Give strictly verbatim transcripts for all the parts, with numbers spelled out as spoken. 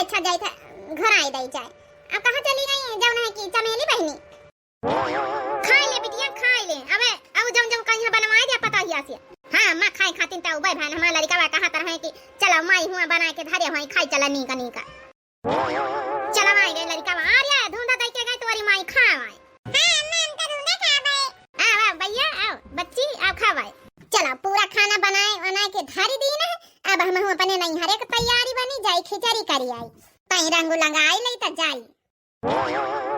अच्छा जाए थे, घर आए दई जाए। अब कहाँ चली गई जौन है कि चमेली बहिनी? खाई ले बिटिया, खाई ले। अबे, अब जौन जौन कहीं बनवाए दे पता ही आसिया। हाँ, अम्मा खाए खातिन तो उबे भान हमार लड़िका बा कहा तरह है कि चला माई हुआ बनाए के धरे हुआ खाई चला नीका नीका। चला आए गए लड़िका बा, आ रे, धुंधा दई के गए तोरी माई खावाए। हाँ, अम्मा, हम तो धुंधा खावाए। आओ, आओ, भैया, आओ, बच्ची, आओ, खावाए। चला, पूरा खाना बनाए, बनाए के धरी दीन है। अब हमहू अपने नैहरे के तैयारी बनी, जाई खिचड़ी करी आई। तई रंग लगाई लई त जाई।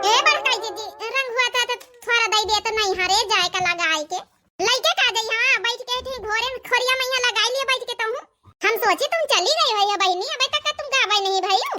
ए बड़काई दीदी, रंग हुआ था तो थोड़ा दई दे तो नैहरे जाए का लगाए के। लइके का जाई, हाँ, बैठ के इठे घोरे में खोरिया मैया लगाई लिए बैठ के तहूँ। हम सोची तुम चली गई हो ये बहिनी, अबे तक का तुम गावे नहीं भई हो?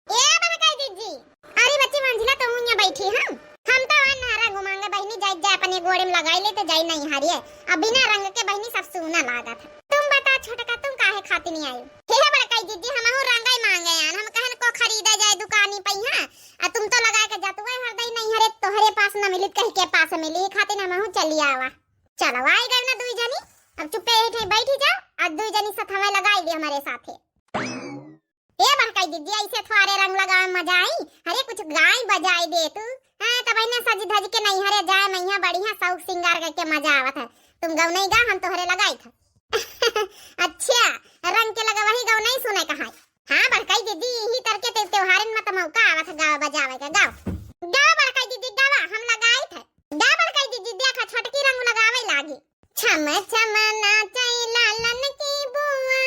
ए बड़काई दीदी, अरे बच्ची मंझिला तो हुइया बैठी हम। हम तो आ ना रंग मांगे बहिनी, जाई जाए अपने गोड़े में लगाई ले तो जाई नैहरे। अब बिना रंग के बहिनी सब सूना लागत है। तुम बता छोटका, तुम काहे खातिर नहीं आई? हे बड़काई दीदी, हमहू रंगाई मांगे आन, हम कहन को खरीदा जाए दुकानी पे यहाँ। आ तुम तो लगा के जातु है हरदई नैहरे, तोहरे पास न मिली कह के पास मिली, खातिर हमहू चली आवा। चलो आई गए ना दुई जनी, अब चुप्पे ही ठे बैठी जाओ, आ दुई जनी साथ हमें लगाई दे हमारे साथे। ए बड़काई दीदी, ऐसे थोड़े रंग लगावे में मजा आई। अरे कुछ गाय बजाए दे तू। हाँ, तब इन्हें सज धज के नैहरे जाए, मैया बढ़िया शौक सिंगार करके मजा आवत है। तुम गौ नहीं गा, हम तोहरे लगाई था। अच्छा, रंग के लगा वही गौ नहीं सुने कहा। हाँ बड़काई दीदी, यही तरह के ते-, त्योहारन में तो मौका आवत है गावे बजावे के। गाओ, गाओ बड़काई दीदी, गावा, हम लगाई थे। गा बड़काई दीदी, देखा छोटकी रंग लगावे लागी। छम छम नाचै लालन की बुआ,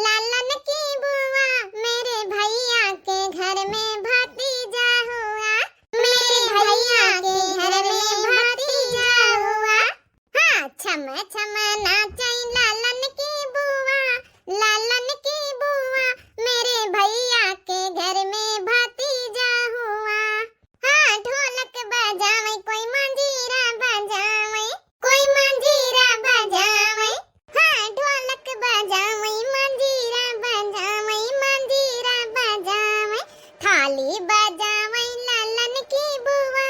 लालन की बुआ, मेरे भैया के घर में भतीजा हुआ, मेरे भैया के घर में भतीजा हुआ। हाँ, छम छम नाचै लालन की बुआ, लालन की बुआ, मेरे भैया के घर में भतीजा हुआ। हाँ, ढोलक बजावै, कोई मंजीरा बजावै, कोई मंजीरा बजावै। हाँ, ढोलक बजावै, मंजीरा बजावै, मंजीरा बजावै। थाली बजावै लालन की बुआ,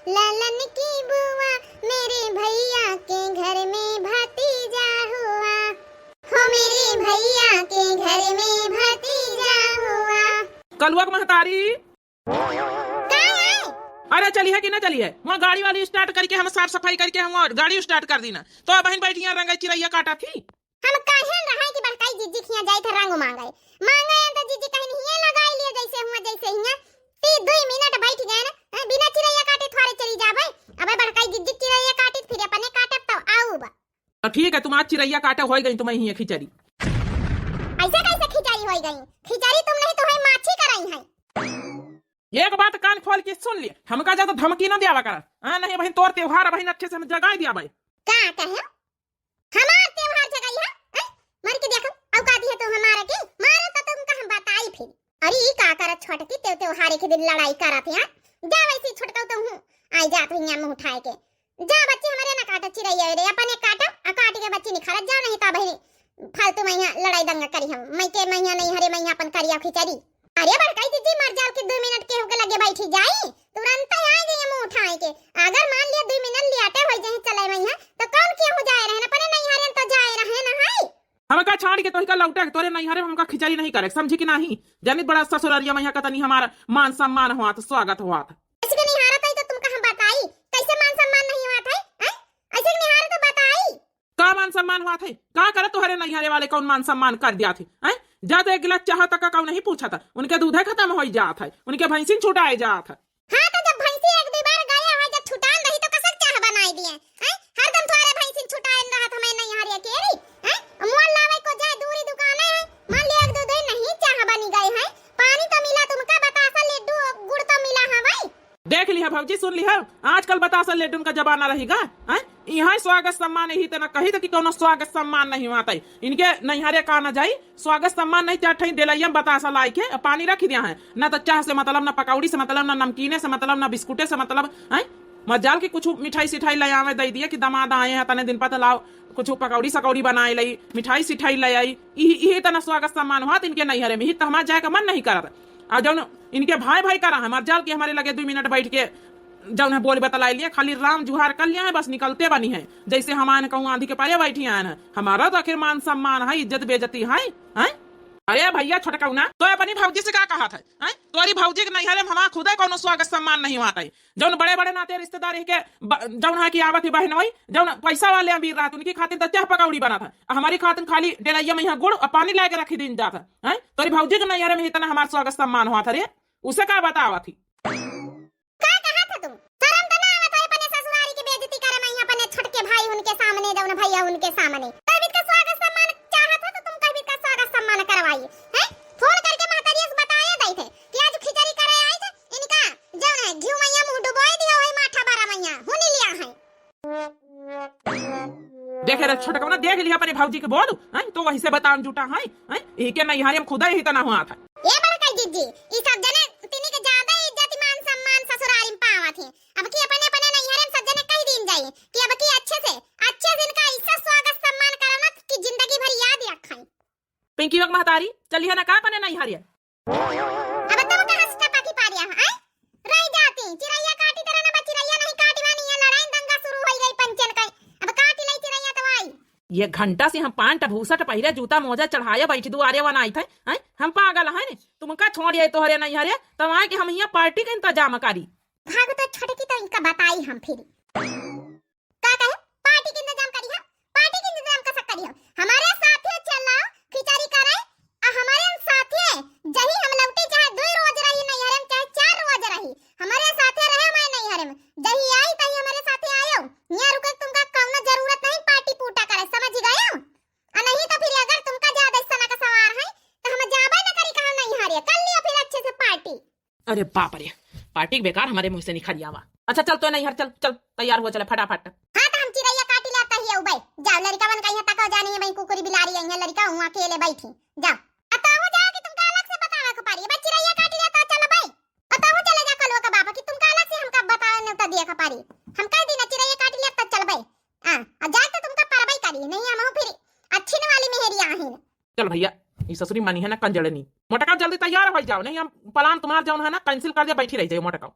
लालन की बुआ, मेरे भैया के घर में भतीजा हुआ। हो मेरे भैया के घर में भतीजा हुआ। कलुआ के महतारी। का है? अरे चली है कि ना चली है? वहाँ गाड़ी वाली start करके हम साफ सफाई करके हम और गाड़ी start कर दी ना। तो अब बहिन बैठी यहाँ रंगई चिरैया काटा थी। हम कहन रहा कि बड़काई जिज्जी खिया जाए थे रंग मांगे। मांगे हैं तो जिज्जी कहीं हिये लगाई लिए जैसे हुआ जैसे हिया। ती दुई मिनट बैठ गए ना, हैं, बिना चिरैया काटे थोड़े चली जाबे। अबे बड़काई जिज्जी चिरैया काटे फिर अपने काटब तो आऊब। तो ठीक है, तुम आज चिरैया काटे होई गई, तुम्हें हिये खिचड़ी। ऐसे कैसे खिचड़ी होई गई? खिचड़ी तुम नहीं तो है माछी करई है। एक बात कान खोल के सुन लिए, हमका ज्यादा धमकी ना दियावा करा। हाँ, नहीं बहिन, तोर त्योहार बहिन अच्छे से हम जगाई दिया भाई। का कहे? हमार त्योहार जगाई है? हैं? मर के देखो, औकात है तो हमारा के? मारो तो तुमका हम बताई फिर। अरे ई का करत छोटकी, ते त्योहार के दिन लड़ाई करत है? जा वैसे छोटका तो हूँ, आई जात हुई मुँह उठाए के। जा बच्ची हमरे ना काटो चिरैया रे, अपने काटो, आ काट के बच्ची निखरत जाओ, नहीं तो बहिनी फालतू मैया लड़ाई दंगा करी हम। मैं के मैया नहीं हरे, मैया अपन करिया खिचड़ी। अरे बड़काई जिज्जी मर जाओ कि दुई मिनट केहू के लगे बैठी जाई, तुरंत आ गई मुँह उठाए के। अगर मान लिया दुई मिनट लियाटे होई जाए चले मैया, तो कौन केहू जाए रहे न, अपने नहीं हरे तो जाए रहे न है। हमका छाड़ के तोहिका लौटे के, तोरे नैहरे में हमका खिचड़ी नहीं करे, समझी कि नहीं? जनित बड़ा ससुररिया में यहाँ कतनी हमारा मान सम्मान हुआ था, स्वागत हुआ था। ऐसे के निहारा तई तो तुमका हम बताई, कैसे मान सम्मान नहीं हुआ था, हैं? ऐसे के निहारा तो बताई। का मान सम्मान हुआ था? का करत तोहरे नैहरे वाले कौन मान सम्मान कर दिया थे, हैं? जा तो एक गिलास चाह तक का कौन नहीं पूछा था, उनके दूधे खत्म हो जात है, उनके भैंसिन छुटाए जात है। हाँ, तो जब भैंसी एक दो बार गया है, जब छुटान रही, तो कसक चाह बनाई दिए, हैं? हरदम थोड़े भैंसिन छुटान रहत हमें नहीं हरिया के रही, हैं? मोल लावे को जाए दूरी दुकान है, मान लिया एक दो दिन नहीं चाह बनी गए हैं, पानी तो मिला तुमका, बतासा लड्डू गुड़ तो मिला है भाई। देख लिहा भौजी, सुन लिहा, आजकल बतासा लड्डून का जमाना रहेगा, हैं? यहाँ स्वागत सम्मान यही तना कही था कि कौनो स्वागत सम्मान नहीं हुआ था। इनके नैहरे का ना जाई, स्वागत सम्मान नहीं, चार ठई डेलैया में बतासा लाई के पानी रख दिया है। ना तो चाह से मतलब, ना पकौड़ी से मतलब, ना नमकीने से मतलब, ना बिस्कुटे से मतलब, हैं? मजाल कि कुछ मिठाई सिठाई ले आवे, दे दिए कि दामाद आए हैं, तने दिन पर तो लाओ, कुछ पकौड़ी सकौड़ी बनाए लई, मिठाई सिठाई ले आई। इही, इही तना स्वागत सम्मान हुआ तो इनके नैहरे में, ही तो हमारे जाए का मन नहीं करत। और जौन इनके भाई भाई करा है, मजाल कि हमारे लगे दो मिनट बैठ के जौन है बोल बतलाई लिए, खाली राम जुहार कर लिया है, बस निकलते बनी है। जैसे हमारे कहूँ आंधी के पारे बैठी आए हैं, हमारा तो आखिर मान सम्मान है, इज्जत बेइज्जती है, हैं? अरे भइया छोटकउना, तो अपनी भौजी से का कहत है, हैं? तोरी भौजी के नैहरे में हमार खुदे कौनो स्वागत सम्मान नहीं होत है। जौन बड़े बड़े नाते रिश्तेदार ही के ब-, जौन है कि आवत ही बहनोई, जौन पैसा वाले अमीर रहत, उनकी खातिर तो चाह पकौड़ी बनत है, आ हमरी खातिर खाली डेलैया में यहाँ गुड़ और पानी लाके रखी दिन जात है, हैं? तोरी भौजी के नैहरे में इतना हमार स्वागत सम्मान होत है रे, उसे का बतावत ही? का कहत ह तुम? शरम त ना आवत है अपने ससुरारी के बेइज्जती करे में, अपने छोटके भाई उनके सामने, जौन भैया उनके सामने। कहबित का स्वागत सम्मान चाहत है तो तुम कहबित का स्वागत सम्मान करवाई, हैं? फोन करके महतारिया से बताए दई थे कि आज खिचड़ी करे आई थे, इनका जौन है घिउ मैया मुँह डुबोए दिया है, माठा बारा मैया हुनी लिया है। देखे रे छोटकउना, देख लिया अपने भौजी के बोल, हैं? तो वही से बतान जुटा है, हैं? इके नैहरे में खुदा ही तना हुआ था। ए बड़का जिज्जी, ई सब जने तिनी के ज्यादा इज्जत, मान सम्मान ससुरारी में पावत है। अब की अपने अपने नैहरे में सब जने कह दीन जाई कि अब की अच्छे से, अच्छे से इनका ऐसा स्वागत सम्मान करना कि जिंदगी भर याद रखें। पिंकी बक महतारी, चलिए ना का अपने नैहरे? अब तुम का हंसता पाखी पारिया है, आय? रह जाती, चिरैया काटी तरह ना बा, चिरैया नहीं काटी बानी, ये लड़ाई दंगा शुरू हो गई पंचन का। अब काटी लाई चिरैया तो आई। ये घंटा से हम पांट भूसट पहिरे, जूता मोजा चढ़ाए बैठी दुआरे वनाई थे, हैं? हम पागल हैं ने? तुमका छोड़ ये तोहरे नैहरे, तब आए कि हम यहाँ पार्टी के इंतजाम करी। भाग तो छोटकी तो इनका बताई हम फिर। का कहे? पार्टी के इंतजाम करी है, पार्टी के इंतजाम कैसे करी है? हमारे साथे चलाओ, खिचड़ी करे, आ हमारे साथे जही हम लौटे, चाहे दो रोज रही नैहरे में, चाहे चार रोज रही, हमारे साथे रहे हमारे नैहरे में। जही आई तही हमारे साथे आयो, यहाँ रुके तुमका कौनो जरूरत नहीं पार्टी पूटा करे, समझ गए? आ नहीं तो फिर अगर तुमका ज्यादा सना का सवार है तो हम जाबे न करी कहाँ नैहरे, कर लियो फिर अच्छे से पार्टी। अरे बाप रे, पार्टी के बेकार हमारे मुंह से निकल आवा। अच्छा चल तो नैहर चल, चल तैयार हुआ, चले फटाफट। हाँ तो हम चिरैया काटी ले आता ही उबे। जाओ लड़िका बन कहीं तक जानी है, वहीं कुकुरी बिलारी आई है, लड़िका हुआ अकेले बैठी। जाओ। अतहु जाओ कि तुमका अलग से बतावे के पड़ी। बस चिरैया काटी ले तो चल बे। अतहु चले जा कलवा के बाप कि तुमका अलग से हमका बतावे न्योता दिए के पड़ी। हम कह दी ना चिरैया काटी ले तो चल बे। हाँ, और जाए तो तुमका परबई करी, नहीं हम फिर अच्छी न वाली मेहरिया आहिन। चल भैया, ई ससुरी मानी है ना कंजड़नी। मोटका जल्दी तैयार हो जाओ, नहीं हम प्लान तुम्हार जौन है ना कैंसिल कर दे, बैठी रह जाओ मोटका।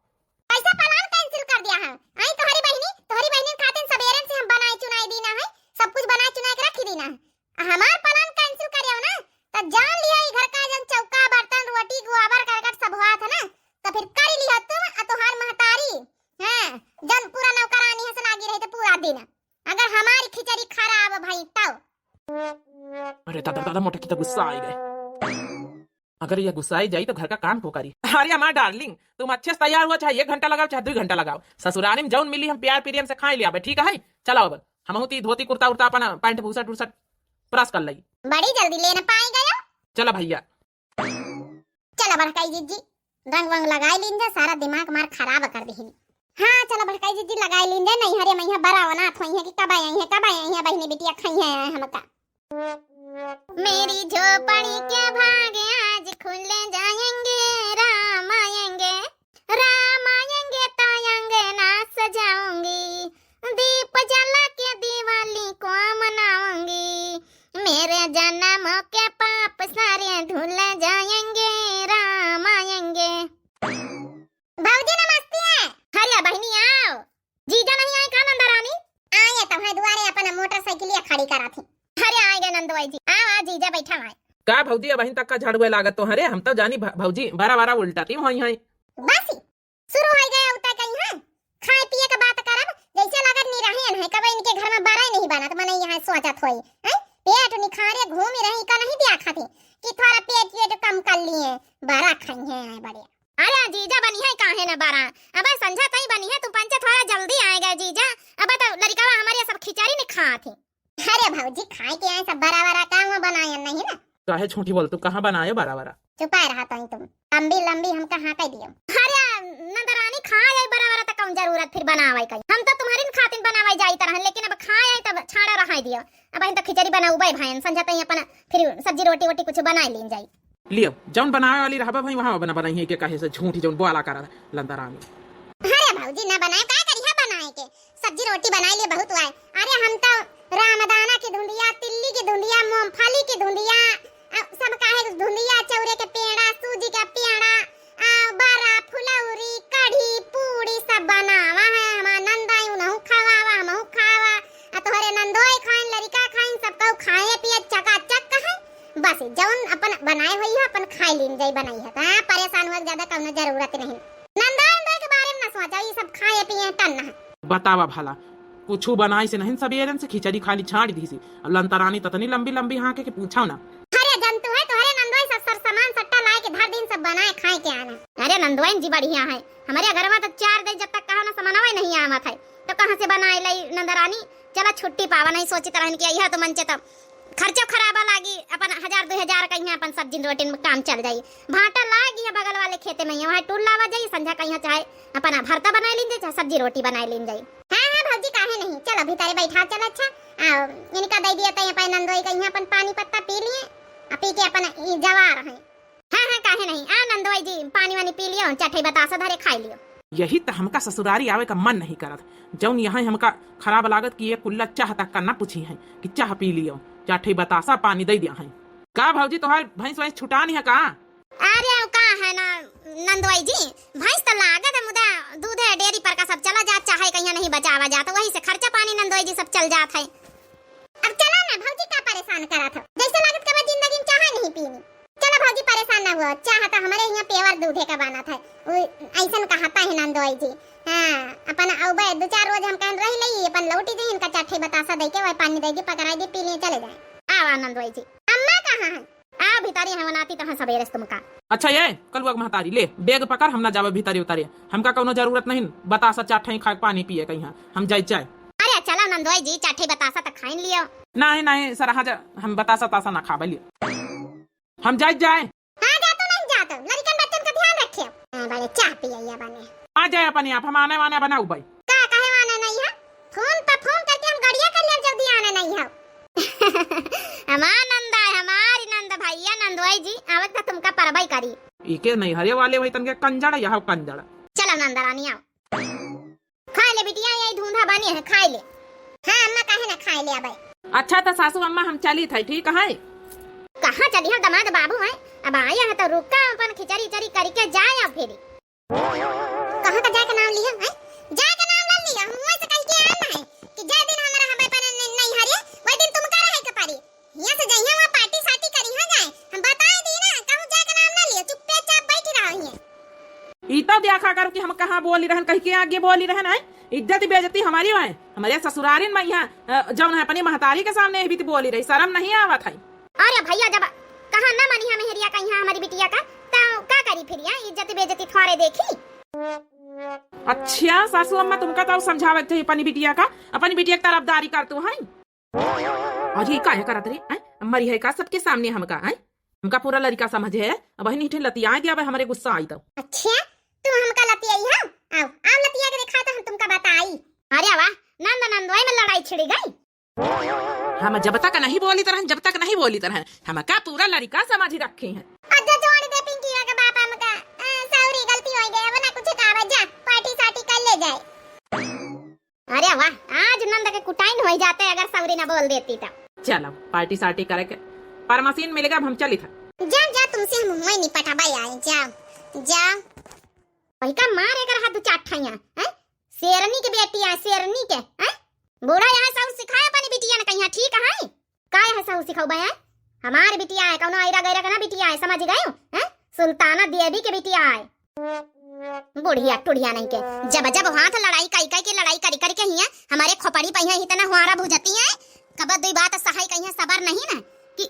कैसा प्लान कैंसिल कर दिया है? आई तोहरी बहिनी, तोहरी बहिनी खातिर सबेरन से हम बनाए चुनाए दीना है, सब कुछ बनाए चुनाए के रखी दीना है। आ हमार प्लान कैंसिल करियो ना, तो जान लिया ई घर का जौन चौका, बर्तन, रोटी, गोबर, करकट सब हुआ था ना, तो फिर कर लिया तुम आ तोहार महतारी। हाँ, जौन पूरा नौकरानी हस लागी रही तो पूरा दिन। अगर हमारी खिचड़ी खराब भई तब। अरे दादा, दादा, मोटकी तो गुस्सा आई गए। अगर ये गुस्साई जाई तो घर का काम को करी। अरे हमार डार्लिंग, तुम अच्छे से तैयार हुआ, चाहे एक घंटा लगाओ चाहे दो घंटा लगाओ, ससुरारी में जौन मिली हम प्यार प्रेम से खाए लिया, ठीक है? चलो अब हमहू ती धोती कुर्ता उर्ता अपन पैंट भूसट उर्सट प्रेस कर लई। बड़ी जल्दी लेना पाई गयो। चला भैया। चला बड़काई जिज्जी, रंग वंग लगाई लीन जा, सारा दिमाग मार खराब कर दिहिन। हाँ चला बड़काई जिज्जी लगाई लीन जा, नैहरे मैया बड़ा वनात होई है कि कब आई है, कब आई है बहिनी बिटिया खाई है हमका। मेरी झोपड़ी के भाग आज खुल जाएंगे, राम आएंगे, राम आएंगे तो अंगना सजाऊंगी, दीप जला के दिवाली को मनाऊंगी, मेरे जन्म के पाप सारे धुल जाएंगे, राम आएंगे। भौजी नमस्ते। अरे बहिनी आओ। जीजा नहीं आए का नंदा रानी? आए तो है दुआरे अपन मोटरसाइकिलिया खड़ी करा थी। अरे आए गए नंदोई जी। आओ आओ जीजा बैठा है। का भौजी अबहिन तक का झड़ुए लागत तो हरे, हम तो जानी भ-, भौजी बारा बारा उल्टा ती हुई है। बस शुरू हो गया उता कहीं है। खाए पिए का बात करब, जैसे लागत नहीं रहे हैं, कब इनके घर में बारा नहीं बनत, मने यहाँ सोचत होई। हैं? पेट निखारे घूमी रही का नहीं दिया खाती कि थोड़ा पेट पेट कम कर लिए, बारा खाई हैं बढ़िया। अरे जीजा बनी है काहे ना बारा, अब संझा तई बनी है, तू पंचे थोड़ा जल्दी आए गए जीजा, अब तो लड़िकावा हमारे सब खिचड़ी नहीं खात है। अरे भौजी खाए के आए सब बड़ा बड़ा काम बनाए नहीं ना। काहे झूठी बोल तू, कहाँ बनाए बड़ा बड़ा? चुपाए रहा तई तुम, लंबी लंबी हमका हाँ कह दियो। अरे नंदरानी खाए आई बड़ा बड़ा तो कौन जरूरत फिर बनावे कई, हम तो तुम्हारी खातिर बनावे जाई तरह, लेकिन अब खाए आई तब छाड़ा रहा दियो। अब तो खिचड़ी बनाऊ भाई भाई संझा तई अपन फिर सब्जी रोटी वोटी कुछ बनाए लीन जाई। लियो, जौन बनावे वाली रहबा भाई, वहाँ बना बनाई है के, काहे से झूठी जौन बोला करा लंदरानी। अरे भौजी, ना बनाए, का करिहा बनाए के? सब्जी रोटी बनाए लिए बहुत हुआ है। अरे हम तो रामदाना की धुंधिया, तिल्ली की धुंधिया, मूंगफली की धुंधिया, अ, सब काहे धुंधिया, चौरे के पेड़ा, सूजी के पेड़ा, आ, बरा, फुलौरी, कढ़ी, पूड़ी सब बनावा है। हमार नंदाई उनहु खवावा, हमहु खावा, आ तोहरे नंदोई खाइन, लड़िका खाइन, सब कहू खाए पिए चकाचक है। बस जौन अपन बनाए होई है, अपन खाए लीन जाई बनाई है। हाँ, परेशान होए के ज्यादा कौनो जरूरत नहीं। नंदोई उंदोई के बारे में ना सोचा, ये सब खाए पिए टन है। बतावा भला, कुछ बनाई से नहीं, सबेरन से खिचड़ी खाली छाड़ दी सी। अब लंतरानी ततनी लंबी लंबी हाँके के पूछो ना। अरे जंतु है, तोहरे नंदोई सब सर सामान सट्टा लाए के धर दिन, सब बनाए खाए के आना। अरे नंदोई जी बढ़िया है, हमारे घर में तो चार दिन जब तक कहा ना सामानवा ही नहीं आवत है, तो कहाँ से बनाए लाई नंदरानी? चला छुट्टी पावा, नहीं सोचित रहन कि यह तो मंचे तो खर्चो खराबा लागी, अपन हजार दो हजार कहिया अपन सब्जी रोटी में काम चल जाई। भाटा लागी है बगल वाले खेते में, वहाँ टूल लावा जाई, संझा कहिया चाहे अपन भरता बनाए लीन जाई, चाहे सब्जी रोटी बनाए लीन जाई। हाँ, हाँ भौजी, काहे नहीं, चलो भीतरे बैठा, चल अच्छा, आओ, इनका दे दिया तई अपन नंदोई कहिया अपन पानी पत्ता पी लिए, आ पी के अपन ई जवार है। हाँ, हाँ, काहे नहीं, आओ नंदोई जी, पानी वानी पी लियो, चटई बतासा धरे खाई लियो। यही त हमका ससुरारी आवे का मन नहीं करत, जौन यहाँ हमका खराब लागत कि ये कुल्ला चाह तक का ना पूछी हैं कि चाह पी लियो, चाहे बतासा पानी दे दिया हैं। का भौजी, तोहार भैंस वैंस छुटानी है का? अरे, अब का है ना नंदोई जी, भैंस त लागत है, मुदा दूध है डेयरी पर का सब चला जात, चाहे कहिया नहीं बचावा जात, वही से खर्चा पानी नंदोई जी सब चल जात है। अब चला ना भौजी, का परेशान करत हो, जैसे लागत कबे जिंदगी में चाह नहीं पीनी। चला भौजी, परेशान ना हुआ, चाह तो हमारे यहाँ pure दूधे का बनत है, उ ऐसन कहता है नंदोई जी। हाँ, अपन अउबे दो चार रोज हम कहन रही लई, अपन लौटी दे, इनका चार ठे बतासा दे के वह पानी दे के पकड़ाई दे, पी लिए चले जाए। आवा नंदोई जी, अम्मा कहाँ है? आ भीतरी है, वनाती तो है सबेरे से तुमका। अच्छा ये कलुआ के महतारी, ले bag पकड़, हम ना जावे भीतरी उतारे, हमका कौनो जरूरत नहीं बतासा चार ठे खाए पानी पिए कहीं, हम जाई जाए। अरे चलो नंदोई जी, चार ठे बतासा तो खाइन लियो। नहीं नहीं सर, हाँ जा, हम बतासा तासा ना खाबे लियो। हम जाइत जाए। हाँ, जा तो नहीं जा तो, लड़िकन बच्चन का ध्यान रखे। हाँ, बड़े चाह पियैया बने। आ जाए अपने आप, हम आने वाने बनाऊ भाई। का कहे वाने नहीं है? फोन पर फोन करके हम गड़िया कर लिया, जल्दी आने नहीं है। हमार नंदा है, हमारी नंद भैया नंदोई जी, आवत तो तुमका परबई करी। इके नहीं हरे वाले वही तनके कंजड़, यह कंजड़। चलो नंदा रानी आओ। खाए ले बिटिया, यही धुंधा बने है, खाए ले। हाँ अम्मा, काहे ना खाए ले अबे। अच्छा तो सासू अम्मा हम चली थे, ठीक है? कहाँ चली है दमाद बाबू है, अब आया है तो रुका अपन खिचड़ी उचड़ी करके जाए अब फिर। कहाँ का जाए का नाम लिया है? जाए का नाम ना लिया, हम वही से कह के आना है कि जय दिन हमारा हमें पर नहीं हरिए, वही दिन तुमका रहे के पड़ी। हियाँ से जइहे वहाँ पार्टी सार्टी करिहे जाए। हम बताए दी ना, कहूँ जाए का नाम ना लियो, चुप्पे चाप बैठी रहो हियाँ। ई तो देखा करो कि हम कहाँ बोली रहन, कहीं के आगे बोली रहन है। इज्जत बेइज्जती हमारी है, हमारे ससुरारिन में यहाँ, अ, जौन है अपनी महतारी के सामने भी तो बोली रही, शर्म नहीं आवत है। अरे भैया, जब कहा ना मनी हमें हेरिया कहीं हमारी बिटिया का, तो का करी फिर यहाँ इज्जत बेइज्जती थोड़े देखी। अच्छा सासू अम्मा, तुमका तो समझावे के चाहिए अपनी बिटिया का, अपनी बिटिया की तरफदारी कर तू है। अरे, ई काहे करत रे? हैं? मरी है का सबके सामने हमका, हैं? हमका पूरा लड़िका समझे है। अब वही नीठे लतिया दिया, अब हमरे गुस्सा आई तो। अच्छा, तू हमका लतियाई हो? आओ, आओ लतिया के दिखा तो हम तुमका बताई। अरे वाह, नंद नंदोई में लड़ाई छिड़ी गई। हम जब तक नहीं बोली तरहन, जब तक नहीं बोली तरहन, हमका पूरा लड़िका समझ रखे हैं। अच्छा, जोड़ दे पिंकिया के बाप हमका, अ, सौरी गलती हो गई, अब ना कुछ कहा, जा पार्टी सार्टी कर ले जाए। अरे वाह, आज नंद के कुटाइन हो जाते अगर सौरी न बोल देती तो। चलो, पार्टी सार्टी करे के परमसीन मिल गया, अब हम चली था। जा, जा, तुमसे हम हुए नहीं पटाबा आए, जाओ, जाओ। वही का मार एक रहा दो चार ठाइया, हैं? शेरनी के बेटी आए, शेरनी के, हैं? बूढ़ा यहाँ सौर सिखाए अपनी बिटिया ने कहिया, ठीक है? का यहाँ सौर सिखाऊ बा, हैं? हमार बिटिया है, कौनो आयरा गैरा के ना बिटिया है, समझ गए हो? हैं? सुल्ताना देवी के बिटिया है। बुढ़िया टुढ़िया नहीं के, जब जब हाथ लड़ाई कई कई के लड़ाई करी करी के हिया, हमारे खोपड़ी पे हिया इतना हुआरा भुजती है, कब दुई बात सहाय कहिया सबर नहीं ना कि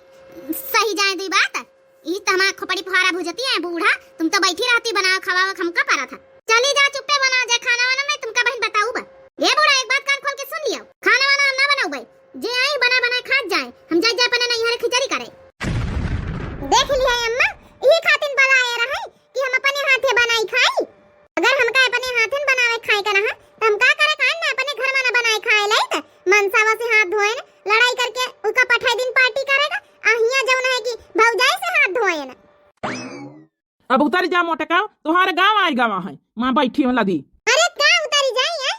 सही जाए दुई बात। ई त हमार खोपड़ी फुहारा भुजती है बूढ़ा, तुम तो बैठी रहती बनाओ खावा हमका परा था। चली जा चुप्पे बना जा खाना वाना, मैं तुमका बहन बताऊ बा। ए बूढ़ा एक बात कान खोल के सुन लियो, खाना वाना हम ना बनाऊ भाई, जे आई बना बनाए खात जाए, हम जाए जाए अपने नैहर खिचड़ी करे। देख लिया अम्मा, यही खातिन बलाए रहे कि हम अपने हाथे बनाई खाई। अगर हमका अपने हाथन बनावे खाए का रहा, त हम का करे कान ना अपने घर में ना बनाए खाए लायक, मनसावा से हाथ धोए न, लड़ाई करके उका पठाई दिन पार्टी करेगा। आ हियां जौन है कि भौजाई से हाथ धोए न। अब उतर जा मोटका, तुहार गाँव आए गवा है, माँ बैठी हो लदी। अरे का उतरी जाई है?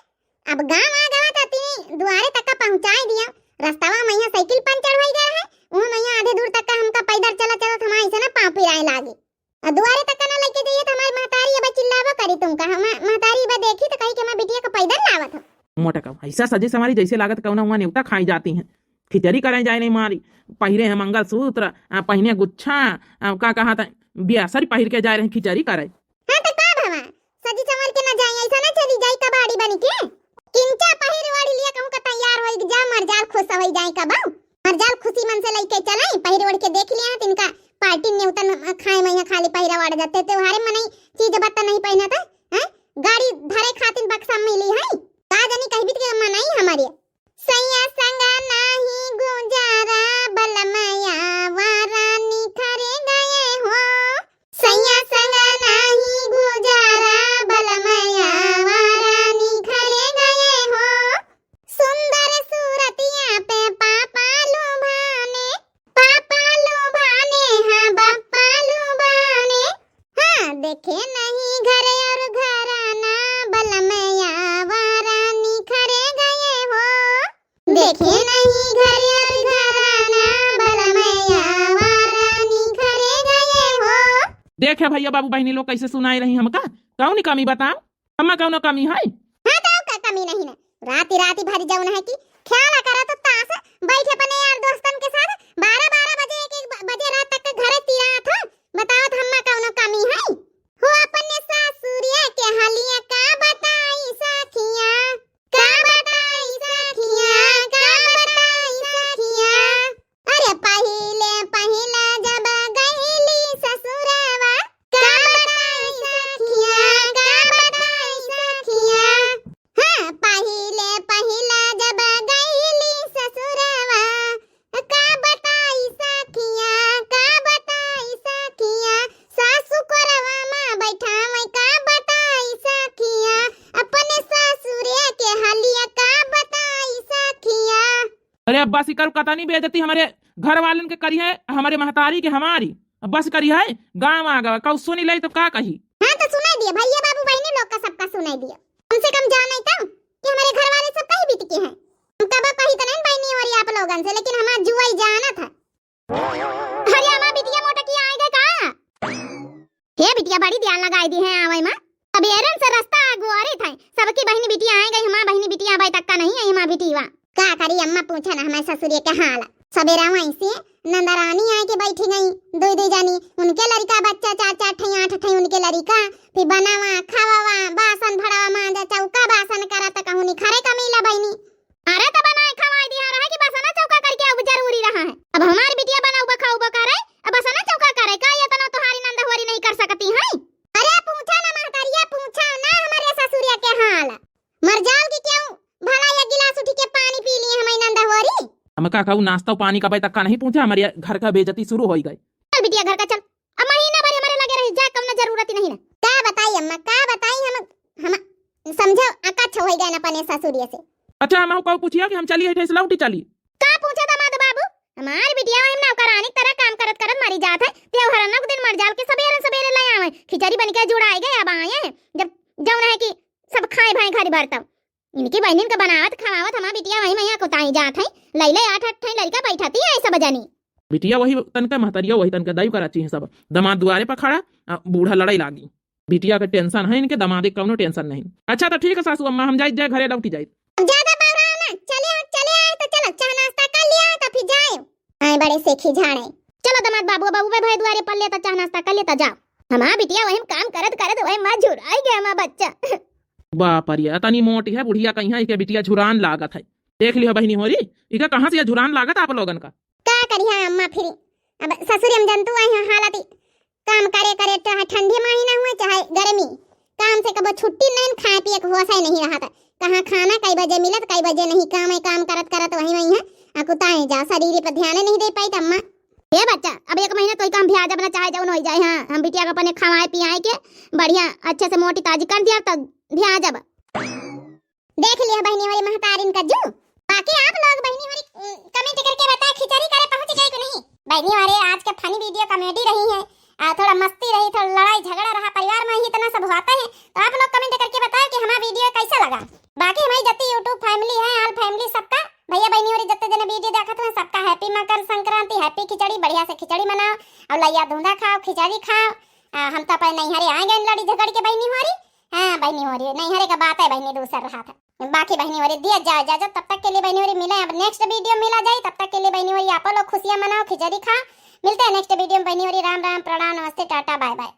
अब गाँव आ गवा त तीनी दुआरे तक का पहुँचाए दिया। रस्तवा में यहाँ साइकिल पंचर हो गया है, वहाँ में यहाँ आधे दूर तक का हमका पैदल चला चला हमारे ऐसे ना पाँव पिराए लागे। आ दुआरे तक ना लेके जाइए त हमारी महतारी अब चिल्लावा करी तुमका। हम महतारी अब देखी त कही कि हमार बिटिया का पैदल लावत हो। मोटका, ऐसा सजी संवारी जैसे लागत कौनो हुआ नेवता खाई जाती हैं। खिचड़ी करे जाए नहीं मारी, पहिरे हैं मंगलसूत्र, आ, पहिने गुच्छा, आ, का कहा था, बियासरी पहिर के जाए रहे खिचड़ी करे। हाँ तो का भवा, सजी संवर के ना जाई, ऐसा ना चली जाई कबाड़ी बनी के। किंचा पहिर ओढ़ लिया कहूँ का तैयार होई जा, मरजाल खुश होई जाए कबहू। मरजाल खुशी मन से लइके चलाई, पहिर ओढ़ के देख लिया तिनका पार्टी नेवतन खाए में यहाँ खाली पहिरा ओढ़ जाते, त्योहारे मनई चीज बत्ता नहीं पहनत है, हैं? गाड़ी धरे खातिर बक्सा मिली है, का जानी कहबी के मनई हमारे। सैया संग नाही गुजारा, बलमया वारा निखरे गए हो। सैया संग नाही गुजारा, बलमया वारा निखरे गए हो। सुंदर सूरतिया पे पापा लुभाने, पापा लुभाने, हाँ, बप्पा लुभाने। हाँ, देखे नहीं घर और घराना, बलमया वारा निखरे गए हो। देखे नहीं घर और घराना, बलमया वारा निखरे गए हो। देखे भैया बाबू बहिनी लोग कैसे सुनाए रही हमका, कौन कमी बताओ, हमें कौनो कमी है? हाँ, तो का कमी नहीं ना, राती राती भर जौन है कि खेला करा तो ताश बैठे अपने यार दोस्तन के साथ, बारह बारह बजे, एक एक ब-, बजे रात तक के घरे तिरात हो। बताओ तो हमें कौनो कमी है? हो अपने सासुरिया के हालिया का बताई सखिया, का बताई सखिया, का बताई सखिया। अरे पहिले पहिले जब गईली ससुरवा, का बताई सखिया, का बताई सखिया। हाँ, पहिले पहिले जब गईली ससुरवा, का बताई सखिया, का बताई सखिया, सासु कोरवा मा बैठावे, का बताई सखिया, अपने ससुरे के हालिया, का बताई सखिया। अरे अब बस कर, कतनी बेइज्जती हमारे घर वालन के करी है, हमारे महतारी के हमारी। अब बस करी है, गाँव आ गवा, कऊ सुनी ले तो का कही? हाँ तो सुनाई दिया भैया बाबू बहिनी लोग का, सबका सुनाई दिया। कम से कम जाने तो कि हमारे घर वाले सब कहीं बीत के हैं। हम कब कही तो नहीं बहिनी और आप लोगन से, लेकिन हमार जुआई जानत है। अरे हमार बिटिया मोटकी आए गए का? हे बिटिया, बड़ी ध्यान लगाई दी है आवे मा। सबेरन से रास्ता अगोरित है, सबकी बहिनी बिटिया आए गई, हमार बहिनी बिटिया अबे तक का नहीं आई, हमार बिटिया। का करी अम्मा, पूछा ना हमारे ससुरे के हाल। सबेरा वहीं से नंदरानी आए के बैठी गई, दुई दुई जानी, उनके लड़िका बच्चा चार चार ठई, आठ ठई उनके लड़िका, फिर बनावा, खावावा, बासन भड़ावा, मांजा, चौका बासन करा त कहूँ निखरे का मिला बहिनी। अरे त बनाए खवाए दिया रहे कि बसना चौका करके अब जरूरी रहा है। अब हमार बिटिया बनाउबा खाउबा करे, अब बसना चौका करे, का ये तना तुम्हारी नंदहुआरी नहीं कर सकती है? अरे पूछा ना महतरिया, पूछा ना हमारे ससुरिया के हाल। मर जाओगी क्यों? भला एक गिलास उठ के पानी पी लिए हमारी नंदहुआरी। हम का कहू, नाश्ता पानी का अबे तक का नहीं पूछा, हमारे घर का बेइज्जती शुरू हो गई। चल बिटिया घर का चल, अब महीना भर हमारे लगे रही जा, कम ना जरूरत ही नहीं ना। का बताई अम्मा, का बताई हम, हम समझो अकच्छ हो गए अपने ससुरिया से। अच्छा हम कहू पूछिया कि हम चली है ठेस लौटी चली। का पूछा दामाद बाबू, हमार बिटिया हम नौकरानी तरह काम करत करत मरी जात है, त्योहारन के दिन मर जाल के सबेरे सबेरे ले आवे, खिचड़ी बन के जुड़ाई गए, अब आए हैं, जब जौन है कि सब खाए भाई घरी भरता। इनकी बहनिन के बनावत खवावत हमार बिटिया वही मैया कुताई जात है, लैले आठ आठ ठे लड़का बैठाती है सब जनी। बिटिया वही तनका, महतरिया वही तनका, दाई करा चाहिए सब। दामाद दुआरे पर खड़ा, आ, बूढ़ा लड़ाई लागी। बिटिया के tension है इनके, दामाद के कौनो tension नहीं। अच्छा तो ठीक है सासू अम्मा, हम जाइत जाए घरे लौटी जाइत। अब ज्यादा बौराओ ना, चले आओ, चले आए तो चलो, चाह नाश्ता कर लिया है तो फिर जाए। आए बड़े सेखी झाड़े। चलो दामाद बाबू, बाबू बे भाई दुआरे पर ले तो चाह नाश्ता कर ले तो जाओ। हमार बिटिया वही में काम करत करत वही में झुराई गया हमार बच्चा। बाप रे, तनी मोटी है बुढ़िया, कहीं है इके बिटिया झुरान लागत है। देख लिया बहिनी होरी, इका कहाँ से ये झुरान लागत आप लोगन का? का करिहा अम्मा फिर, अब ससुरे में जंतु आई हैं हालत, काम करे करे चाहे ठंडी महीना हुए चाहे गर्मी, काम से कबो छुट्टी नहीं, खाए पिए के होश ही नहीं रहत। कहाँ खाना कई बजे मिलत कई बजे नहीं, काम है, काम करत करत वही वही है अकुताए जा, शरीर पर ध्यान नहीं दे पाई अम्मा। हे बच्चा, अब एक महीना तो ही काम भ्याजब ना, चाहे जौन हो जाए। हाँ, हम बिटिया के अपने खवाए पियाए के बढ़िया अच्छे से मोटी ताजी कर दिया, तब भ्याजब। देख लिया बहिनी होरी महतारिन का जू। बाकी आप लोग बहिनी होरी, उम, comment करके बताए खिचड़ी करे पहुँच गई कि नहीं। बहिनी होरी आज के funny video comedy रही है, आ, थोड़ा मस्ती रही, थोड़ा लड़ाई झगड़ा रहा परिवार में, ही इतना सब होता है। तो आप लोग comment करके बताओ कि हमारा video कैसा लगा। बाकी हमारी जत्ती YouTube family है, all family सबका, भैया बहिनी होरी जत्ते जने video देखत हैं, सबका happy मकर संक्रांति, happy खिचड़ी, बढ़िया से खिचड़ी मनाओ और लैया धुंधा खाओ, खिचड़ी खाओ। आ, हम तो अपने नैहरे आए गए लड़ी झगड़ के बहिनी होरी। हाँ बहिनी होरी, नैहरे का बात है बहिनी, दूसर रहा था। बाकी बहिनी होरी दिया जाओ इजाजत, तब तक के लिए बहिनी होरी मिले अब next video मिला जाई। तब तक के लिए बहिनी होरी आप लोग खुशियाँ मनाओ, खिचड़ी खा। मिलते हैं next video में बहिनी होरी। राम राम, प्रणाम, नमस्ते, टाटा, बाय बाय।